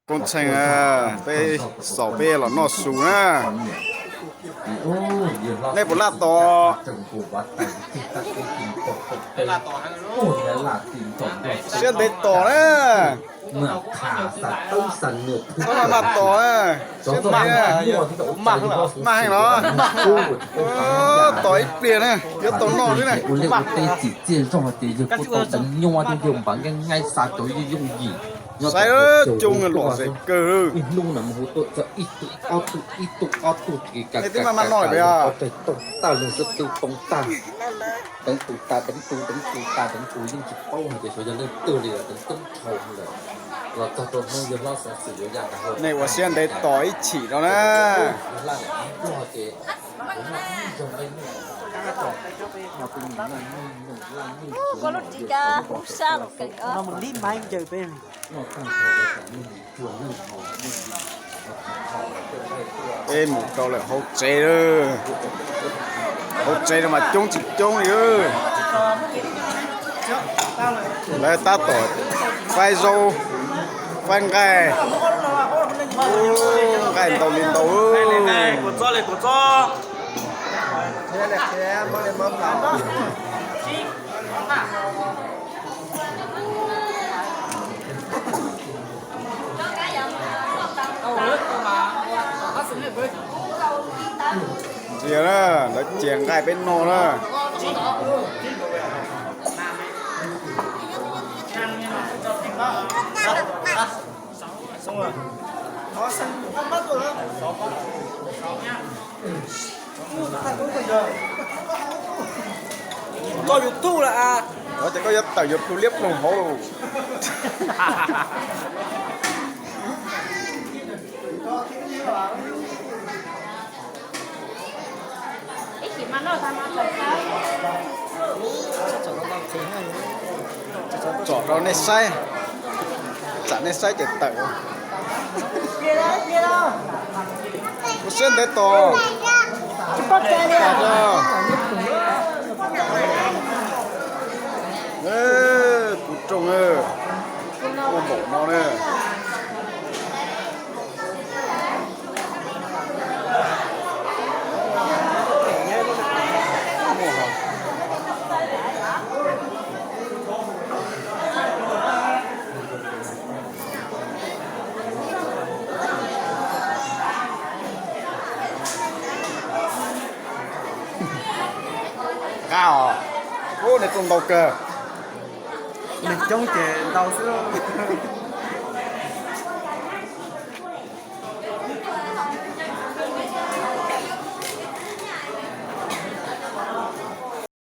Koob Tsheej, peb xaus peb los noj su na. Nej puas laj tos? Siab ntev tos na. Txhob maj maj tos na. Siab ntev na. Maj heev los? Tos ib pliag na, yuav tau noj xwb na. Saib coob los zem kawg. Nej twb maj maj noj lawm puas yog? Deev tus tas, deev tus, deev tus tas, deev tus deev tus tas, deev tus yeej tsis paub hais tias xyov yog leej twg li lawm, deev teb dhau lawm. Los txog rau hnub yawg hlob xov xwm yuav ya ntawd. Nej ua siab ntev tos ib chim no na. Peb mus rau lawm hauv tsev lawm. Hauv tsev no mas coob tsis coob li. Lawv tab tom faib zaub, faib nqaij. Nqaij ntau li ntau. Ntsia na, lawv cia nqaij peb noj na. Koj YouTube lawm a. Ces koj yuav tawm YouTube liab ploog hauv lauj. Tsom rau nej saib, tsam nej saib ces tawm. Ua siab ntev tos. Puv rooj, muaj npaum no na. Qab os. Ub, nej tuaj ntau kawg. Neeg coob ces ntau xwb lauj.